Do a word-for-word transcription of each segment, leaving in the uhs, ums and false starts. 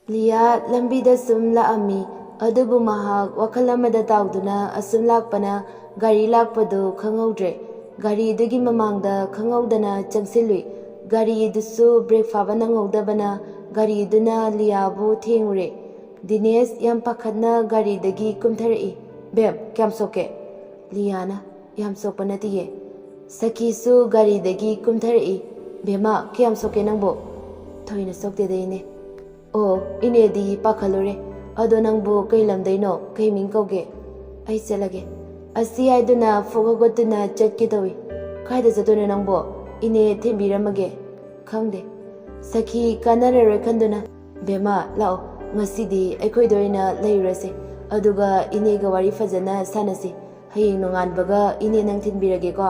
Lia ꯂꯝꯕꯤꯗ ꯁꯨꯝ ꯂꯥꯛꯑꯝꯃꯤ꯫ ꯑꯗꯨꯕꯨ ꯃꯍꯥꯛ ꯋꯥꯈꯜ ꯑꯃꯗ ꯇꯥꯎꯗꯨꯅ ꯑꯁꯨꯝ ꯂꯥꯛꯄꯅ ꯒꯥꯔꯤ ꯂꯥꯛꯄꯗꯨ ꯈꯪꯍꯧꯗ꯭ꯔꯦ꯫ ꯒꯥꯔꯤꯗꯨꯒꯤ ꯃꯃꯥꯡꯗ ꯈꯪꯍꯧꯗꯅ ꯆꯪꯁꯤꯜꯂꯨꯏ꯫ ꯒꯥꯔꯤꯗꯨꯁꯨ ꯕ꯭ꯔꯦꯛ ꯐꯥꯕ ꯅꯪꯍꯧꯗꯕꯅ ꯒꯥꯔꯤꯗꯨꯅ ꯂꯤꯌꯥꯕꯨ ꯊꯦꯡꯉꯨꯔꯦ꯫ ꯗꯤꯅꯦꯁ ꯌꯥꯝ ꯄꯥꯈꯠꯅ ꯒꯥꯔꯤꯗꯒꯤ ꯀꯨꯝꯊꯔꯛꯏ꯫ "ꯕꯦꯝ, ꯀꯌꯥꯝ ꯁꯣꯛꯀꯦ?" ꯂꯤꯌꯥꯅ, "ꯌꯥꯝ ꯁꯣꯛꯄ ꯅꯠꯇꯤꯌꯦ꯫" ꯁꯈꯤꯁꯨ ꯒꯥꯔꯤꯗꯒꯤ ꯀꯨꯝꯊꯔꯛꯏ꯫ "ꯕꯦꯝꯃ, ꯀꯌꯥꯝ ꯁꯣꯛꯀꯦ ꯅꯪꯕꯣ?" "ꯊꯣꯏꯅ ꯁꯣꯛꯇꯦꯗ ꯏꯅꯦ꯫" "ꯑꯣ, ꯏꯅꯦꯗꯤ ꯄꯥꯈꯠꯂꯨꯔꯦ꯫ ꯑꯗꯣ ꯅꯪꯕꯨ ꯀꯩ ꯂꯝꯗꯩꯅꯣ? ꯀꯩ ꯃꯤꯡ ꯀꯧꯒꯦ?" "ꯑꯩ ꯆꯠꯂꯒꯦ꯫" ꯑꯁꯤ ꯍꯥꯏꯗꯨꯅ ꯐꯨꯛ ꯍꯧꯒꯠꯇꯨꯅ ꯆꯠꯀꯦ ꯇꯧꯏ꯫ "ꯀꯥꯏꯗ ꯆꯠꯇꯣꯏꯅꯣ ꯅꯪꯕꯣ? ꯏꯅꯦ ꯊꯤꯟꯕꯤꯔꯝꯃꯒꯦ꯫" "ꯈꯪꯗꯦ꯫" ꯁꯈꯤ ꯀꯥꯟꯅꯔꯔꯣꯏ ꯈꯟꯗꯨꯅ, "ꯕꯦꯝꯃ, ꯂꯥꯛꯑꯣ, ꯉꯁꯤꯗꯤ ꯑꯩꯈꯣꯏꯗ ꯑꯣꯏꯅ ꯂꯩꯔꯨꯔꯁꯦ꯫ ꯑꯗꯨꯒ ꯏꯅꯦꯒ ꯋꯥꯔꯤ ꯐꯖꯅ ꯁꯥꯟꯅꯁꯤ꯫ ꯍꯌꯦꯡ ꯅꯣꯡꯉꯥꯟꯕꯒ ꯏꯅꯦ ꯅꯪ ꯊꯤꯟꯕꯤꯔꯒꯦꯀꯣ꯫"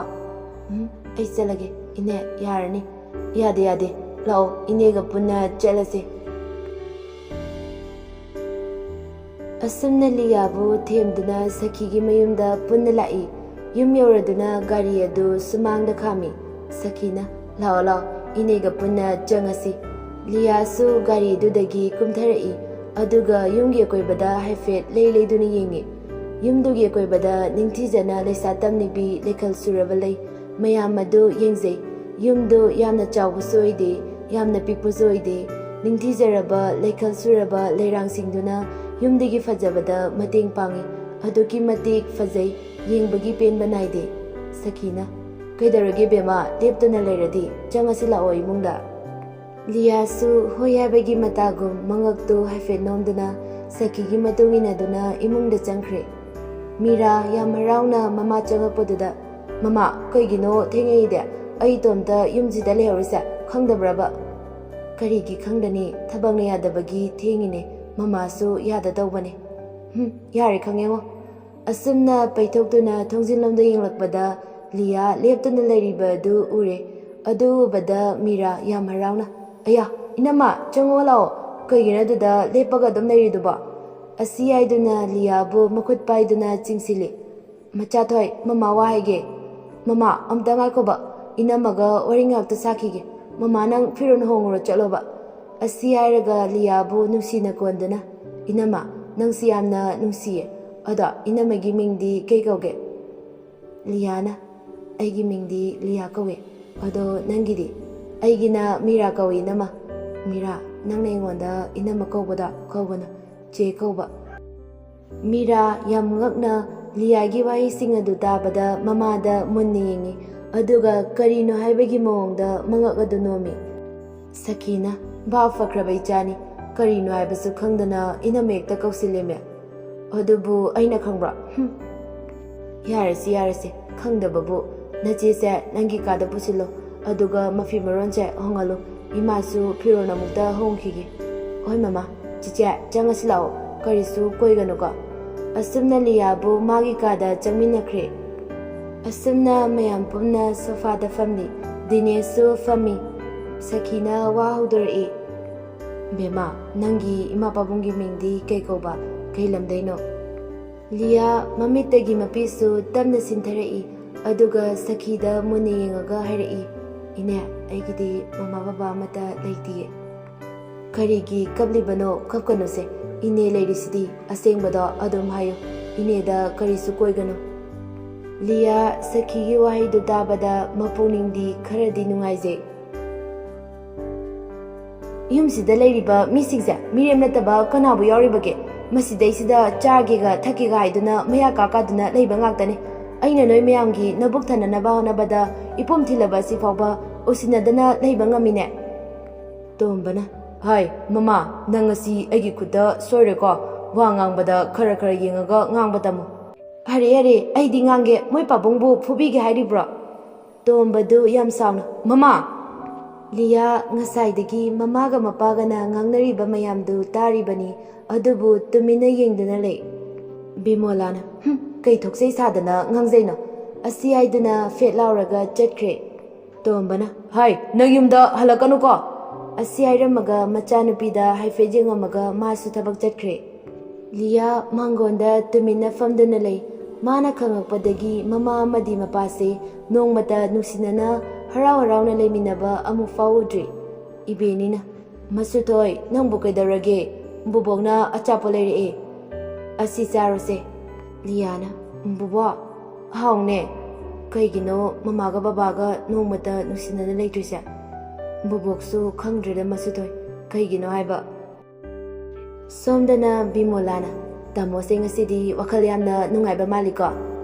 "ꯎꯝ, ꯑꯩ ꯆꯠꯂꯒꯦ ꯏꯅꯦ, ꯌꯥꯔꯅꯤ꯫" "ꯌꯥꯗꯦ, ꯌꯥꯗꯦ, ꯂꯥꯛꯑꯣ, ꯏꯅꯦꯒ ꯄꯨꯟꯅ ꯆꯠꯂꯁꯦ꯫" ꯑꯁꯨꯝꯅ ꯂꯤꯌꯥꯕꯨ ꯊꯦꯝꯗꯨꯅ ꯁꯈꯤꯒꯤ ꯃꯌꯨꯝꯗ ꯄꯨꯟꯅ ꯂꯥꯛꯏ꯫ ꯌꯨꯝ ꯌꯧꯔꯗꯨꯅ ꯒꯥꯔꯤ ꯑꯗꯨ ꯁꯨꯃꯥꯡꯗ ꯈꯥꯝꯃꯤ꯫ ꯁꯈꯤꯅ, "ꯂꯥꯛꯑꯣ, ꯂꯥꯛꯑꯣ, ꯏꯅꯦꯒ ꯄꯨꯟꯅ ꯆꯪꯉꯁꯤ꯫" ꯂꯤꯌꯥꯁꯨ ꯒꯥꯔꯤꯗꯨꯗꯒꯤ ꯀꯨꯝꯊꯔꯛꯏ꯫ ꯑꯗꯨꯒ ꯌꯨꯝꯒꯤ ꯑꯀꯣꯏꯕꯗ ꯍꯥꯏꯐꯦꯠ ꯂꯩ ꯂꯩꯗꯨꯅ ꯌꯦꯡꯉꯤ꯫ ꯌꯨꯝꯗꯨꯒꯤ ꯑꯀꯣꯏꯕꯗ ꯅꯤꯡꯊꯤꯖꯅ ꯂꯩꯁꯥ ꯇꯝꯅꯤꯕꯤ ꯂꯩꯈꯜ ꯁꯨꯔꯕ ꯂꯩ꯫ ꯃꯌꯥꯝ ꯑꯗꯨ ꯌꯦꯡꯖꯩ꯫ ꯌꯨꯝꯗꯨ ꯌꯥꯝꯅ ꯆꯥꯎꯕꯁꯨ ꯑꯣꯏꯗꯦ, ꯌꯥꯝꯅ ꯄꯤꯛꯄꯁꯨ ꯑꯣꯏꯗꯦ꯫ ꯅꯤꯡꯊꯤꯖꯔꯕ ꯂꯩꯈꯜ ꯁꯨꯔꯕ ꯂꯩꯔꯥꯡꯁꯤꯡꯗꯨꯅ ꯌꯨꯝꯗꯨꯒꯤ ꯐꯖꯕꯗ ꯃꯇꯦꯡ ꯄꯥꯡꯏ꯫ ꯑꯗꯨꯛꯀꯤ ꯃꯇꯤꯛ ꯐꯖꯩ, ꯌꯦꯡꯕꯒꯤ ꯄꯦꯟꯕ ꯅꯥꯏꯗꯦ꯫ ꯁꯈꯤꯅ, "ꯀꯩꯗꯧꯔꯒꯦ ꯕꯦꯝꯃ, ꯂꯦꯞꯇꯨꯅ ꯂꯩꯔꯗꯤ? ꯆꯪꯉꯁꯤ ꯂꯥꯛꯑꯣ ꯏꯃꯨꯡꯗ꯫" ꯂꯤꯌꯥꯁꯨ ꯍꯣꯏ ꯍꯥꯏꯕꯒꯤ ꯃꯇꯥꯒꯨꯝ ꯃꯉꯛꯇꯨ ꯍꯥꯏꯐꯦꯠ ꯅꯣꯝꯗꯨꯅ ꯁꯈꯤꯒꯤ ꯃꯇꯨꯡ ꯏꯟꯅꯗꯨꯅ ꯏꯃꯨꯡꯗ ꯆꯪꯈ꯭ꯔꯦ꯫ ꯃꯤꯔꯥ ꯌꯥꯝ ꯍꯔꯥꯎꯅ ꯃꯃꯥ ꯆꯪꯉꯛꯄꯗꯨꯗ, "ꯃꯃꯥ, ꯀꯩꯒꯤꯅꯣ ꯊꯦꯡꯉꯛꯏꯗꯤ? ꯑꯩ ꯏꯇꯣꯝꯇ ꯌꯨꯝꯁꯤꯗ ꯂꯩꯍꯧꯔꯤꯁꯦ ꯈꯪꯗꯕ꯭ꯔꯕ?" "ꯀꯔꯤꯒꯤ ꯈꯪꯗꯅꯤ? ꯊꯕꯛꯅ ꯌꯥꯗꯕꯒꯤ ꯊꯦꯡꯉꯤꯅꯦ꯫ ꯃꯃꯥꯁꯨ ꯌꯥꯗ ꯇꯧꯕꯅꯦ꯫" "ꯍꯨꯝ, ꯌꯥꯔꯦ, ꯈꯪꯉꯦꯉꯣ꯫" ꯑꯁꯨꯝꯅ ꯄꯩꯊꯣꯛꯇꯨꯅ ꯊꯣꯡꯖꯤꯟꯂꯣꯝꯗ ꯌꯦꯡꯂꯛꯄꯗ ꯂꯤꯌꯥ ꯂꯦꯞꯇꯨꯅ ꯂꯩꯔꯤꯕ ꯑꯗꯨ ꯎꯔꯦ꯫ ꯑꯗꯨ ꯎꯕꯗ ꯃꯤꯔꯥ ꯌꯥꯝ ꯍꯔꯥꯎꯅ, "ꯑꯌꯥ, ꯏꯅꯝꯃ, ꯆꯪꯉꯣ ꯂꯥꯛꯑꯣ꯫ ꯀꯩꯒꯤꯅꯣ ꯑꯗꯨꯗ ꯂꯦꯞꯄꯒ ꯑꯗꯨꯝ ꯂꯩꯔꯤꯗꯨꯕꯣ?" ꯑꯁꯤ ꯍꯥꯏꯗꯨꯅ ꯂꯤꯌꯥꯕꯨ ꯃꯈꯨꯠ ꯄꯥꯏꯗꯨꯅ ꯆꯤꯡꯁꯤꯜꯂꯤ꯫ "ꯃꯆꯥꯊꯣꯏ, ꯃꯃꯥ ꯋꯥ ꯍꯥꯏꯒꯦ꯫" "ꯃꯃꯥ, ꯑꯝꯇ ꯉꯥꯏꯈꯣꯕ, ꯏꯅꯝꯃꯒ ꯋꯥꯔꯤ ꯉꯥꯛꯇ ꯁꯥꯈꯤꯒꯦ꯫ ꯃꯃꯥ, ꯅꯪ ꯐꯤꯔꯣꯜ ꯍꯣꯡꯉꯨꯔꯣ ꯆꯠꯂꯣꯕ꯫" ꯑꯁꯤ ꯍꯥꯏꯔꯒ ꯂꯤꯌꯥꯕꯨ ꯅꯨꯡꯁꯤꯅ ꯀꯣꯟꯗꯨꯅ, "ꯏꯅꯝꯃ, ꯅꯪꯁꯤ ꯌꯥꯝꯅ ꯅꯨꯡꯁꯤꯌꯦ꯫ ꯑꯗꯣ ꯏꯅꯝꯃꯒꯤ ꯃꯤꯡꯗꯤ ꯀꯩ ꯀꯧꯒꯦ?" ꯂꯤꯌꯥꯅ, "ꯑꯩꯒꯤ ꯃꯤꯡꯗꯤ ꯂꯤꯌꯥ ꯀꯧꯏ꯫ ꯑꯗꯣ ꯅꯪꯒꯤꯗꯤ?" "ꯑꯩꯒꯤꯅ ꯃꯤꯔꯥ ꯀꯧꯏ, ꯏꯅꯝꯃ꯫" "ꯃꯤꯔꯥ, ꯅꯪꯅ ꯑꯩꯉꯣꯟꯗ ꯏꯅꯝꯃ ꯀꯧꯕꯗꯣ ꯀꯧꯒꯅꯨ, ꯆꯦ ꯀꯧꯕ꯫" ꯃꯤꯔꯥ ꯌꯥꯝ ꯉꯛꯅ ꯂꯤꯌꯥꯒꯤ ꯋꯥꯍꯩꯁꯤꯡ ꯑꯗꯨ ꯇꯥꯕꯗ ꯃꯃꯥꯗ ꯃꯨꯟꯅ ꯌꯦꯡꯉꯤ, ꯑꯗꯨꯒ ꯀꯔꯤꯅꯣ ꯍꯥꯏꯕꯒꯤ ꯃꯑꯣꯡꯗ ꯃꯉꯛ ꯑꯗꯨ ꯅꯣꯝꯃꯤ꯫ ꯁꯈꯤꯅ, "ꯚꯥꯞ ꯐꯈ꯭ꯔꯕ ꯏꯆꯥꯅꯤ, ꯀꯔꯤꯅꯣ ꯍꯥꯏꯕꯁꯨ ꯈꯪꯗꯅ ꯏꯅꯝꯃ ꯍꯦꯛꯇ ꯀꯧꯁꯤꯜꯂꯦꯃꯦ꯫ ꯑꯗꯨꯕꯨ ꯑꯩꯅ ꯈꯪꯕ꯭ꯔꯣ?" "ꯍꯨꯝ꯫ ꯌꯥꯔꯦꯁꯦ, ꯌꯥꯔꯦꯁꯦ, ꯈꯪꯗꯕꯕꯨ꯫ ꯅꯆꯦꯁꯦ ꯅꯪꯒꯤ ꯀꯥꯗ ꯄꯨꯁꯤꯜꯂꯣ, ꯑꯗꯨꯒ ꯃꯐꯤ ꯃꯔꯣꯟꯁꯦ ꯍꯣꯡꯍꯜꯂꯨ꯫ ꯏꯃꯥꯁꯨ ꯐꯤꯔꯣꯜ ꯑꯃꯨꯛꯇ ꯍꯣꯡꯈꯤꯒꯦ꯫ ꯍꯣꯏ ꯃꯃꯥ꯫ ꯆꯤꯆꯦ, ꯆꯪꯉꯁꯤ ꯂꯥꯛꯑꯣ, ꯀꯔꯤꯁꯨ ꯀꯣꯏꯒꯅꯨꯀꯣ꯫" ꯑꯁꯨꯝꯅ ꯂꯤꯌꯥꯕꯨ ꯃꯥꯒꯤ ꯀꯥꯗ ꯆꯪꯃꯤꯟꯅꯈ꯭ꯔꯦ꯫ ꯑꯁꯨꯝꯅ ꯃꯌꯥꯝ ꯄꯨꯝꯅ ꯁꯣꯐꯥꯗ ꯐꯝꯂꯤ꯫ ꯗꯤꯅꯦꯁꯁꯨ ꯐꯝꯃꯤ꯫ ꯁꯈꯤꯅ ꯋꯥ ꯍꯧꯗꯣꯔꯛꯏ꯫ "ꯕꯦꯝꯃ, ꯅꯪꯒꯤ ꯏꯃꯥ ꯄꯥꯕꯨꯡꯒꯤ ꯃꯤꯡꯗꯤ ꯀꯩ ꯀꯧꯕ? ꯀꯩ ꯂꯝꯗꯩꯅꯣ?" ꯂꯤꯌꯥ ꯃꯃꯤꯠꯇꯒꯤ ꯃꯄꯤꯁꯨ ꯇꯞꯅ ꯁꯤꯟꯊꯔꯛꯏ, ꯑꯗꯨꯒ ꯁꯈꯤꯗ ꯃꯨꯟꯅ ꯌꯦꯡꯉꯒ ꯍꯥꯏꯔꯛꯏ, "ꯏꯅꯦ, ꯑꯩꯒꯤꯗꯤ ꯃꯃꯥ ꯕꯕꯥ ꯑꯃꯠꯇ ꯂꯩꯇꯤꯌꯦ꯫" "ꯀꯔꯤꯒꯤ ꯀꯞꯂꯤꯕꯅꯣ? ꯀꯞꯀꯅꯨꯁꯦ꯫ ꯏꯅꯦ ꯂꯩꯔꯤꯁꯤꯗꯤ꯫ ꯑꯁꯦꯡꯕꯗꯣ ꯑꯗꯨꯝ ꯍꯥꯏꯌꯨ꯫ ꯏꯅꯦꯗ ꯀꯔꯤꯁꯨ ꯀꯣꯏꯒꯅꯨ꯫" ꯂꯤꯌꯥ ꯁꯈꯤꯒꯤ ꯋꯥꯍꯩꯗꯨ ꯇꯥꯕꯗ ꯃꯄꯨꯛꯅꯤꯡꯗꯤ ꯈꯔꯗꯤ ꯅꯨꯡꯉꯥꯏꯖꯩ꯫ "ꯌꯨꯝꯁꯤꯗ ꯂꯩꯔꯤꯕ ꯃꯤꯁꯤꯡꯁꯦ ꯃꯤꯔꯦꯝ ꯅꯠꯇꯕ ꯀꯅꯥꯕꯨ ꯌꯥꯎꯔꯤꯕꯒꯦ? ꯃꯁꯤꯗꯩꯁꯤꯗ ꯆꯥꯒꯦꯒ ꯊꯛꯀꯦꯒ ꯍꯥꯏꯗꯨꯅ ꯃꯌꯥ ꯀꯥꯀꯥꯗꯨꯅ ꯂꯩꯕ ꯉꯥꯛꯇꯅꯤ꯫ ꯑꯩꯅ ꯅꯣꯏ ꯃꯌꯥꯝꯒꯤ ꯅꯕꯨꯛ ꯊꯟꯅꯅꯕ ꯍꯣꯠꯅꯕꯗ ꯏꯄꯨꯝ ꯊꯤꯜꯂꯕ ꯑꯁꯤ ꯐꯥꯎꯕ ꯎꯁꯤꯟꯅꯗꯅ ꯂꯩꯕ ꯉꯝꯃꯤꯅꯦ꯫" ꯇꯣꯝꯕꯅ, "ꯍꯥꯏ, ꯃꯃꯥ, ꯅꯪ ꯉꯁꯤ ꯑꯩꯒꯤ ꯈꯨꯠꯇ ꯁꯣꯏꯔꯦꯀꯣ꯫ ꯋꯥ ꯉꯥꯡꯕꯗ ꯈꯔ ꯈꯔ ꯌꯦꯡꯉꯒ ꯉꯥꯡꯕ ꯇꯝꯃꯨ꯫" "ꯌꯥꯔꯦ, ꯌꯥꯔꯦ, ꯑꯩꯗꯤ ꯉꯥꯡꯒꯦ꯫ ꯃꯣꯏ ꯄꯥꯕꯨꯡꯕꯨ ꯐꯨꯕꯤꯒꯦ ꯍꯥꯏꯔꯤꯕ꯭ꯔꯣ?" ꯇꯣꯝꯕꯗꯨ ꯌꯥꯝ ꯁꯥꯎꯅ, "ꯃꯃꯥ!" ꯂꯤꯌꯥ ꯉꯁꯥꯏꯗꯒꯤ ꯃꯃꯥꯒ ꯃꯄꯥꯒꯅ ꯉꯥꯡꯅꯔꯤꯕ ꯃꯌꯥꯝꯗꯨ ꯇꯥꯔꯤꯕꯅꯤ, ꯑꯗꯨꯕꯨ ꯇꯨꯃꯤꯟꯅ ꯌꯦꯡꯗꯨꯅ ꯂꯩ꯫ ꯕꯤꯃꯣꯂꯥꯅ, "ꯍꯨꯝ, ꯀꯩ ꯊꯣꯛꯆꯩ ꯁꯥꯗꯅ ꯉꯥꯡꯖꯩꯅꯣ?" ꯑꯁꯤ ꯍꯥꯏꯗꯨꯅ ꯐꯦꯠ ꯂꯥꯎꯔꯒ ꯆꯠꯈ꯭ꯔꯦ꯫ ꯇꯣꯝꯕꯅ, "ꯍꯥꯏ, ꯅꯪ ꯌꯨꯝꯗ ꯍꯜꯂꯛꯀꯅꯨꯀꯣ!" ꯑꯁꯤ ꯍꯥꯏꯔꯝꯃꯒ ꯃꯆꯥꯅꯨꯄꯤꯗ ꯍꯥꯏꯐꯦꯠ ꯌꯦꯡꯉꯝꯃꯒ ꯃꯥꯁꯨ ꯊꯕꯛ ꯆꯠꯈ꯭ꯔꯦ꯫ ꯂꯤꯌꯥ ꯃꯥꯡꯒꯣꯟꯗ ꯇꯨꯃꯤꯟꯅ ꯐꯝꯗꯨꯅ ꯂꯩ꯫ ꯃꯥꯅ ꯈꯪꯉꯛꯄꯗꯒꯤ ꯃꯃꯥ ꯑꯃꯗꯤ ꯃꯄꯥꯁꯦ ꯅꯣꯡꯃꯇ ꯅꯨꯡꯁꯤꯅꯅ ꯍꯔꯥꯎ ꯍꯔꯥꯎꯅ ꯂꯩꯃꯤꯟꯅꯕ ꯑꯃꯨꯛ ꯐꯥꯎ ꯎꯗ꯭ꯔꯤ꯫ ꯏꯕꯦꯟꯅꯤꯅ, "ꯃꯁꯨꯊꯣꯏ, ꯅꯪꯕꯨ ꯀꯩꯗꯧꯔꯒꯦ? ꯕꯨꯕꯣꯛꯅ ꯑꯆꯥꯄꯣꯠ ꯂꯩꯔꯛꯑꯦ꯫ ꯑꯁꯤ ꯆꯥꯔꯣꯁꯦ꯫" ꯂꯤꯌꯥꯅ, "ꯕꯨꯕꯣꯛ, ꯍꯥꯎꯅꯦ꯫ ꯀꯩꯒꯤꯅꯣ ꯃꯃꯥꯒ ꯕꯕꯥꯒ ꯅꯣꯡꯃꯇ ꯅꯨꯡꯁꯤꯅꯅ ꯂꯩꯇ꯭ꯔꯤꯁꯦ? ꯕꯨꯕꯣꯛꯁꯨ ꯈꯪꯗ꯭ꯔꯦꯗ ꯃꯁꯨꯊꯣꯏ, ꯀꯩꯒꯤꯅꯣ ꯍꯥꯏꯕ꯫" ꯁꯣꯝꯗꯅ ꯕꯤꯃꯣꯂꯥꯅ, "ꯇꯥꯃꯣꯁꯦ ꯉꯁꯤꯗꯤ ꯋꯥꯈꯜ ꯌꯥꯝꯅ ꯅꯨꯡꯉꯥꯏꯕ ꯃꯥꯜꯂꯤꯀꯣ?"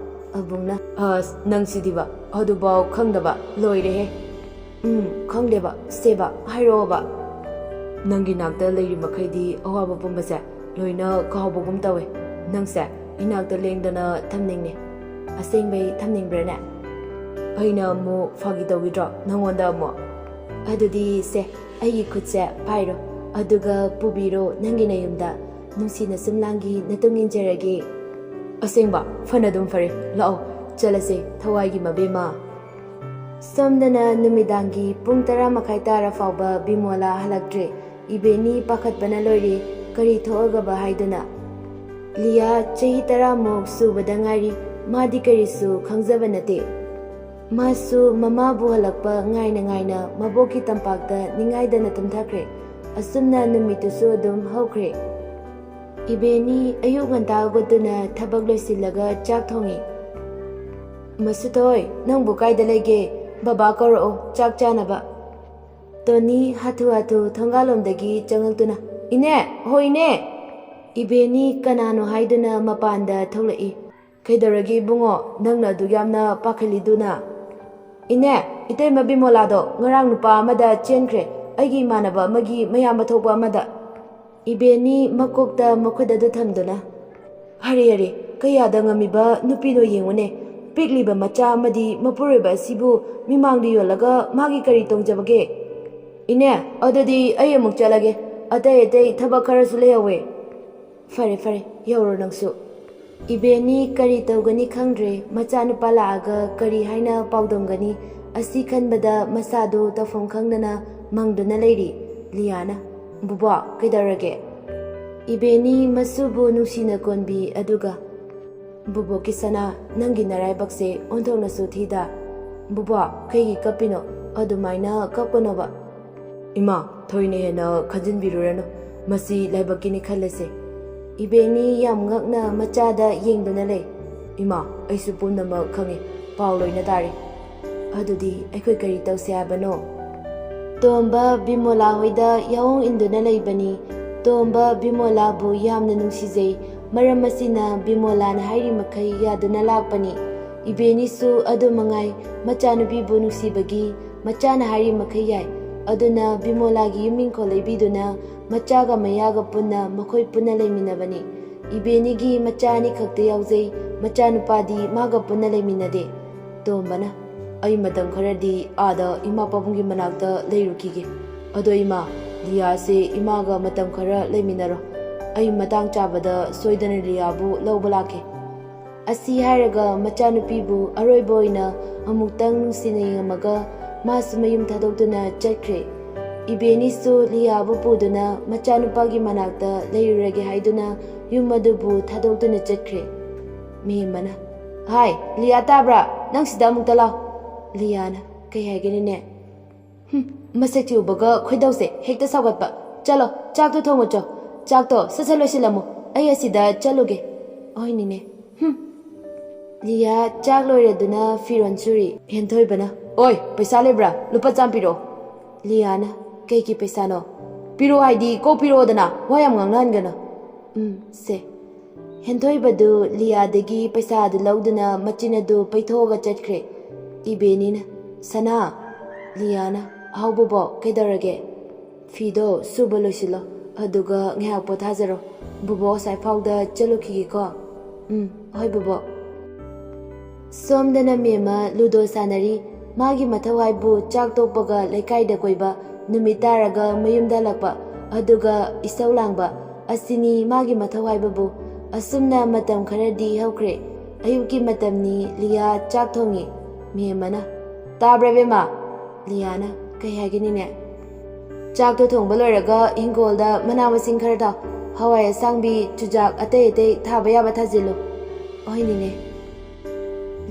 ꯑꯕꯨꯡꯅ, "ꯑꯁ, ꯅꯪꯁꯤꯗꯤꯕ, ꯑꯗꯨꯐꯥꯎ ꯈꯪꯗꯕ, ꯂꯣꯏꯔꯦꯍꯦ꯫" "ꯎꯝ, ꯈꯪꯗꯦꯕ, ꯁꯦꯕ, ꯍꯥꯏꯔꯛꯑꯣꯕ꯫" "ꯅꯪꯒꯤ ꯅꯥꯛꯇ ꯂꯩꯔꯤ ꯃꯈꯩꯗꯤ ꯑꯋꯥꯕ ꯄꯨꯝꯕꯁꯦ ꯂꯣꯏꯅ ꯀꯥꯎꯕꯒꯨꯝ ꯇꯧꯋꯦ꯫ ꯅꯪꯁꯦ ꯏꯅꯥꯛꯇ ꯂꯦꯡꯗꯅ ꯊꯝꯅꯤꯡꯉꯦ꯫ ꯑꯁꯦꯡꯕꯩ ꯊꯝꯅꯤꯡꯕ꯭ꯔꯥꯅꯦ?" "ꯑꯩꯅ ꯑꯃꯨꯛ ꯐꯥꯒꯤ ꯇꯧꯈꯤꯗ꯭ꯔꯣ ꯅꯪꯉꯣꯟꯗ ꯑꯃꯨꯛ?" "ꯑꯗꯨꯗꯤ ꯁꯦ, ꯑꯩꯒꯤ ꯈꯨꯠꯁꯦ ꯄꯥꯏꯔꯣ, ꯑꯗꯨꯒ ꯄꯨꯕꯤꯔꯣ ꯅꯪꯒꯤ ꯅꯌꯨꯝꯗ꯫ ꯅꯨꯡꯁꯤꯅ ꯁꯨꯝ ꯂꯥꯡꯒꯤ ꯅꯇꯨꯡ ꯏꯟꯖꯔꯒꯦ꯫" "ꯑꯁꯦꯡꯕ? ꯐꯅ ꯑꯗꯨꯝ ꯐꯔꯦ꯫ ꯂꯥꯛꯑꯣ, ꯆꯠꯂꯁꯦ, ꯊꯋꯥꯏꯒꯤ ꯃꯕꯦꯝꯃ꯫" ꯁꯣꯝꯗꯅ ꯅꯨꯃꯤꯗꯥꯡꯒꯤ ꯄꯨꯡ ꯇꯔꯥ ꯃꯈꯥꯏ ꯇꯥꯔ ꯐꯥꯎꯕ ꯕꯤꯃꯣꯂꯥ ꯍꯜꯂꯛꯇ꯭ꯔꯦ꯫ ꯏꯕꯦꯅꯤ ꯄꯥꯈꯠꯄꯅ ꯂꯣꯏꯔꯦ, ꯀꯔꯤ ꯊꯣꯛꯑꯒꯕ ꯍꯥꯏꯗꯨꯅ꯫ ꯂꯤꯌꯥ ꯆꯍꯤ ꯇꯔꯥꯃꯨꯛ ꯁꯨꯕꯗ ꯉꯥꯏꯔꯤ, ꯃꯥꯗꯤ ꯀꯔꯤꯁꯨ ꯈꯪꯖꯕ ꯅꯠꯇꯦ꯫ ꯃꯥꯁꯨ ꯃꯃꯥꯕꯨ ꯍꯜꯂꯛꯄ ꯉꯥꯏꯅ ꯉꯥꯏꯅ ꯃꯕꯣꯛꯀꯤ ꯇꯝꯄꯥꯛꯇ ꯅꯤꯡꯉꯥꯏꯗꯅ ꯇꯨꯝꯊꯈ꯭ꯔꯦ꯫ ꯑꯁꯨꯝꯅ ꯅꯨꯃꯤꯠꯇꯨꯁꯨ ꯑꯗꯨꯝ ꯍꯧꯈ꯭ꯔꯦ꯫ ꯏꯕꯦꯅꯤ ꯑꯌꯨꯛ ꯉꯟꯇꯥ ꯍꯧꯒꯠꯇꯨꯅ ꯊꯕꯛ ꯂꯣꯏꯁꯤꯜꯂꯒ ꯆꯥꯛ ꯊꯣꯡꯉꯤ꯫ "ꯃꯁꯨꯊꯣꯏ, ꯅꯪꯕꯨ ꯀꯥꯏꯗ ꯂꯩꯒꯦ? ꯕꯕꯥ ꯀꯧꯔꯛꯑꯣ, ꯆꯥꯛ ꯆꯥꯅꯕ꯫" ꯇꯣꯅꯤ ꯍꯥꯊꯨ ꯍꯥꯊꯨ ꯊꯣꯡꯒꯥꯜꯂꯣꯝꯗꯒꯤ ꯆꯪꯉꯛꯇꯨꯅ, "ꯏꯅꯦ! ꯍꯣ ꯏꯅꯦ!" ꯏꯕꯦꯅꯤ ꯀꯅꯥꯅꯣ ꯍꯥꯏꯗꯨꯅ ꯃꯄꯥꯟꯗ ꯊꯣꯛꯂꯛꯏ꯫ "ꯀꯩꯗꯧꯔꯒꯦ ꯏꯕꯨꯡꯉꯣ, ꯅꯪꯅ ꯑꯗꯨꯛ ꯌꯥꯝꯅ ꯄꯥꯈꯠꯂꯤꯗꯨꯅ?" "ꯏꯅꯦ, ꯏꯇꯩꯃ ꯕꯤꯃꯣꯂꯥꯗꯣ ꯉꯔꯥꯡ ꯅꯨꯄꯥ ꯑꯃꯗ ꯆꯦꯟꯈ꯭ꯔꯦ, ꯑꯩꯒꯤ ꯏꯃꯥꯟꯅꯕ ꯑꯃꯒꯤ ꯃꯌꯥꯝꯕ ꯊꯣꯛꯄ ꯑꯃꯗ꯫" ꯏꯕꯦꯅꯤ ꯃꯀꯣꯛꯇ ꯃꯈꯨꯠ ꯑꯗꯨ ꯊꯝꯗꯨꯅ, "ꯍꯔꯦ, ꯍꯔꯦ, ꯀꯌꯥꯗ ꯉꯝꯃꯤꯕ ꯅꯨꯄꯤꯅꯣ ꯌꯦꯡꯉꯨꯅꯦ꯫ ꯄꯤꯛꯂꯤꯕ ꯃꯆꯥ ꯑꯃꯗꯤ ꯃꯄꯨꯔꯣꯏꯕ ꯑꯁꯤꯕꯨ ꯃꯤꯃꯥꯡꯗ ꯌꯣꯜꯂꯒ ꯃꯥꯒꯤ ꯀꯔꯤ ꯇꯣꯡꯖꯕꯒꯦ? ꯏꯅꯦ, ꯑꯗꯨꯗꯤ ꯑꯩ ꯑꯃꯨꯛ ꯆꯠꯂꯒꯦ꯫ ꯑꯇꯩ ꯑꯇꯩ ꯊꯕꯛ ꯈꯔꯁꯨ ꯂꯩꯍꯧꯋꯦ꯫" "ꯐꯔꯦ, ꯐꯔꯦ, ꯌꯧꯔꯣ ꯅꯪꯁꯨ꯫" ꯏꯕꯦꯅꯤ ꯀꯔꯤ ꯇꯧꯒꯅꯤ ꯈꯪꯗ꯭ꯔꯦ꯫ ꯃꯆꯥꯅꯨꯄꯥ ꯂꯥꯛꯑꯒ ꯀꯔꯤ ꯍꯥꯏꯅ ꯄꯥꯎꯗꯝꯒꯅꯤ? ꯑꯁꯤ ꯈꯟꯕꯗ ꯃꯁꯥꯗꯨ ꯇꯧꯐꯝ ꯈꯪꯗꯅ ꯃꯪꯗꯨꯅ ꯂꯩꯔꯤ꯫ ꯂꯤꯌꯥꯅ, "ꯕꯨꯕꯣꯛ, ꯀꯩꯗꯧꯔꯒꯦ?" ꯏꯕꯦꯅꯤ ꯃꯁꯨꯕꯨ ꯅꯨꯡꯁꯤꯅ ꯀꯣꯟꯕꯤ ꯑꯗꯨꯒ, "ꯕꯨꯕꯣꯛꯀꯤ ꯁꯅꯥ, ꯅꯪꯒꯤ ꯅꯔꯥꯏꯕꯛꯁꯦ ꯑꯣꯟꯊꯣꯛꯅꯁꯨ ꯊꯤꯗ꯫ ꯕꯨꯕꯣꯛ, ꯀꯩꯒꯤ ꯀꯞꯄꯤꯅꯣ? ꯑꯗꯨꯃꯥꯏꯅ ꯀꯞꯀꯅꯣꯕ꯫" "ꯏꯃꯥ, ꯊꯣꯏꯅ ꯍꯦꯟꯅ ꯈꯟꯖꯤꯟꯕꯤꯔꯨꯔꯅꯨ, ꯃꯁꯤ ꯂꯥꯏꯕꯛꯀꯤꯅꯤ ꯈꯜꯂꯁꯦ꯫ ꯏꯕꯦꯅꯤ ꯌꯥꯝ ꯉꯛꯅ ꯃꯆꯥꯗ ꯌꯦꯡꯗꯨꯅ ꯂꯩ꯫ ꯏꯃꯥ, ꯑꯩꯁꯨ ꯄꯨꯝꯅꯃꯛ ꯈꯪꯉꯦ, ꯄꯥꯎ ꯂꯣꯏꯅ ꯇꯥꯔꯦ꯫ ꯑꯗꯨꯗꯤ ꯑꯩꯈꯣꯏ ꯀꯔꯤ ꯇꯧꯁꯦ ꯍꯥꯏꯕꯅꯣ? ꯇꯣꯝꯕ ꯕꯤꯃꯣꯂꯥ ꯍꯣꯏꯗ ꯌꯥꯑꯣꯡ ꯏꯟꯗꯨꯅ ꯂꯩꯕꯅꯤ꯫ ꯇꯣꯝꯕ ꯕꯤꯃꯣꯂꯥꯕꯨ ꯌꯥꯝꯅ ꯅꯨꯡꯁꯤꯖꯩ꯫ ꯃꯔꯝ ꯑꯁꯤꯅ ꯕꯤꯃꯣꯂꯥꯅ ꯍꯥꯏꯔꯤ ꯃꯈꯩ ꯌꯥꯗꯨꯅ ꯂꯥꯛꯄꯅꯤ꯫ ꯏꯕꯦꯅꯤꯁꯨ ꯑꯗꯨ ꯃꯉꯥꯏ, ꯃꯆꯥꯅꯨꯄꯤꯕꯨ ꯅꯨꯡꯁꯤꯕꯒꯤ ꯃꯆꯥꯅ ꯍꯥꯏꯔꯤ ꯃꯈꯩ ꯌꯥꯏ꯫ ꯑꯗꯨꯅ ꯕꯤꯃꯣꯂꯥꯒꯤ ꯌꯨꯝ ꯏꯪꯈꯣꯜ ꯂꯩꯕꯤꯗꯨꯅ ꯃꯆꯥꯒ ꯃꯌꯥꯒ ꯄꯨꯟꯅ ꯃꯈꯣꯏ ꯄꯨꯟꯅ ꯂꯩꯃꯤꯟꯅꯕꯅꯤ꯫ ꯏꯕꯦꯅꯤꯒꯤ ꯃꯆꯥ ꯑꯅꯤꯈꯛꯇ ꯌꯥꯎꯖꯩ, ꯃꯆꯥꯅꯨꯄꯥꯗꯤ ꯃꯥꯒ ꯄꯨꯟꯅ ꯂꯩꯃꯤꯟꯅꯗꯦ꯫ ꯇꯣꯝꯕꯅ, "ꯑꯩ ꯃꯇꯝ ꯈꯔꯗꯤ ꯑꯥꯗ ꯏꯃꯥ ꯄꯥꯕꯨꯡꯒꯤ ꯃꯅꯥꯛꯇ ꯂꯩꯔꯨꯈꯤꯒꯦ꯫ ꯑꯗꯣ ꯏꯃꯥ, ꯂꯤꯌꯥꯁꯦ ꯏꯃꯥꯒ ꯃꯇꯝ ꯈꯔ ꯂꯩꯃꯤꯟꯅꯔꯣ꯫ ꯑꯩ ꯃꯇꯥꯡ ꯆꯥꯕꯗ ꯁꯣꯏꯗꯅ ꯂꯤꯌꯥꯕꯨ ꯂꯧꯕ ꯂꯥꯛꯀꯦ"꯫ ꯑꯁꯤ ꯍꯥꯏꯔꯒ ꯃꯆꯥꯅꯨꯄꯤꯕꯨ ꯑꯔꯣꯏꯕ ꯑꯣꯏꯅ ꯑꯃꯨꯛꯇꯪ ꯅꯨꯡꯁꯤꯅ ꯌꯦꯡꯉꯝꯃꯒ ꯃꯥꯁꯨ ꯃꯌꯨꯝ ꯊꯥꯗꯣꯛꯇꯨꯅ ꯆꯠꯈ꯭ꯔꯦ꯫ ꯏꯕꯦꯅꯤꯁꯨ ꯂꯤꯌꯥꯕꯨ ꯄꯨꯗꯨꯅ ꯃꯆꯥꯅꯨꯄꯥꯒꯤ ꯃꯅꯥꯛꯇ ꯂꯩꯔꯨꯔꯒꯦ ꯍꯥꯏꯗꯨꯅ ꯌꯨꯝ ꯑꯗꯨꯕꯨ ꯊꯥꯗꯣꯛꯇꯨꯅ ꯆꯠꯈ꯭ꯔꯦ꯫ ꯃꯦꯝꯃꯅ, "ꯍꯥꯏ, ꯂꯤꯌꯥ ꯇꯥꯕ꯭ꯔꯥ? ꯅꯪ ꯁꯤꯗ ꯑꯃꯨꯛꯇ ꯂꯥꯎ"꯫ ꯂꯤꯌꯥꯅ, "ꯀꯩ ꯍꯥꯏꯒꯦꯅꯦꯅꯦ?" "ꯍꯨꯝ, ꯃꯁꯛꯁꯤ ꯎꯕꯒ ꯈꯣꯏꯗꯧꯁꯦ ꯍꯦꯛꯇ ꯁꯥꯎꯒꯠꯄ꯫ ꯆꯠꯂꯣ, ꯆꯥꯛꯇꯣ ꯊꯣꯡꯉꯨꯆꯣ꯫ ꯆꯥꯛꯇꯣ ꯁꯠ ꯁꯠ ꯂꯣꯏꯁꯤꯜꯂꯝꯃꯨ, ꯑꯩ ꯑꯁꯤꯗ ꯆꯠꯂꯨꯒꯦ"꯫ "ꯍꯣꯏꯅꯤꯅꯦ꯫ ꯍꯨꯝ"꯫ ꯂꯤꯌꯥ ꯆꯥꯛ ꯂꯣꯏꯔꯗꯨꯅ ꯐꯤꯔꯣꯜ ꯁꯨꯔꯤ꯫ ꯍꯦꯟꯊꯣꯏꯕꯅ, "ꯑꯣꯏ, ꯄꯩꯁꯥ ꯂꯩꯕ꯭ꯔꯥ? ꯂꯨꯄꯥ ꯆꯥꯝ ꯄꯤꯔꯛꯑꯣ"꯫ ꯂꯤꯌꯥꯅ, "ꯀꯩꯒꯤ ꯄꯩꯁꯥꯅꯣ?" "ꯄꯤꯔꯛꯑꯣ ꯍꯥꯏꯗꯤ ꯀꯣꯛ ꯄꯤꯔꯛꯑꯣꯗꯅ, ꯋꯥ ꯌꯥꯝ ꯉꯥꯡꯅꯍꯟꯒꯅꯨ"꯫ "ꯎꯝ, ꯁꯦ"꯫ ꯍꯦꯟꯊꯣꯏꯕꯗꯨ ꯂꯤꯌꯥꯗꯒꯤ ꯄꯩꯁꯥꯗꯨ ꯂꯧꯗꯨꯅ ꯃꯆꯤꯟ ꯑꯗꯨ ꯄꯩꯊꯣꯛꯑꯒ ꯆꯠꯈ꯭ꯔꯦ꯫ ꯏꯕꯦꯅꯤꯅ, "ꯁꯅꯥ"꯫ ꯂꯤꯌꯥꯅ, "ꯍꯥꯎ ꯕꯣꯕꯣꯛ, ꯀꯩꯗꯧꯔꯒꯦ?" "ꯐꯤꯗꯣ ꯁꯨꯕ ꯂꯣꯏꯁꯤꯜꯂꯣ, ꯑꯗꯨꯒ ꯉꯥꯏꯍꯥꯛ ꯄꯣꯊꯥꯖꯔꯣ꯫ ꯕꯣꯕꯣꯛ ꯉꯁꯥꯏ ꯐꯥꯎꯗ ꯆꯠꯂꯨꯈꯤꯒꯦꯀꯣ"꯫ "ꯎꯝ, ꯍꯣꯏ ꯕꯣꯕꯣꯛ"꯫ ꯁꯣꯝꯗꯅ ꯃꯦꯝꯃ ꯂꯨꯗꯣ ꯁꯥꯟꯅꯔꯤ꯫ ꯃꯥꯒꯤ ꯃꯊꯧ ꯍꯥꯏꯕꯨ ꯆꯥꯛ ꯇꯣꯛꯄꯒ ꯂꯩꯀꯥꯏꯗ ꯀꯣꯏꯕ, ꯅꯨꯃꯤꯠ ꯇꯥꯔꯒ ꯃꯌꯨꯝꯗ ꯍꯜꯂꯛꯄ, ꯑꯗꯨꯒ ꯏꯁꯧ ꯂꯥꯡꯕ, ꯑꯁꯤꯅꯤ ꯃꯥꯒꯤ ꯃꯊꯧ ꯍꯥꯏꯕꯕꯨ꯫ ꯑꯁꯨꯝꯅ ꯃꯇꯝ ꯈꯔꯗꯤ ꯍꯧꯈ꯭ꯔꯦ꯫ ꯑꯌꯨꯛꯀꯤ ꯃꯇꯝꯅꯤ, ꯂꯤꯌꯥ ꯆꯥꯛ ꯊꯣꯡꯉꯤ꯫ ꯃꯦꯝꯃꯅ, "ꯇꯥꯕ꯭ꯔꯥ ꯏꯕꯦꯝꯃ?" ꯂꯤꯌꯥꯅ, "ꯀꯩ ꯍꯥꯏꯒꯦꯅꯤꯅꯦ?" "ꯆꯥꯛꯇꯣ ꯊꯣꯡꯕ ꯂꯣꯏꯔꯒ ꯍꯤꯡꯒꯣꯜꯗ ꯃꯅꯥ ꯃꯁꯤꯡ ꯈꯔ ꯊꯥꯎ꯫ ꯍꯋꯥꯏ ꯑꯁꯥꯡꯕꯤ, ꯆꯨꯖꯥꯛ, ꯑꯇꯩ ꯑꯇꯩ ꯊꯥꯕ ꯌꯥꯕ ꯊꯥꯖꯤꯜꯂꯨ"꯫ "ꯍꯣꯏꯅꯤꯅꯦ"꯫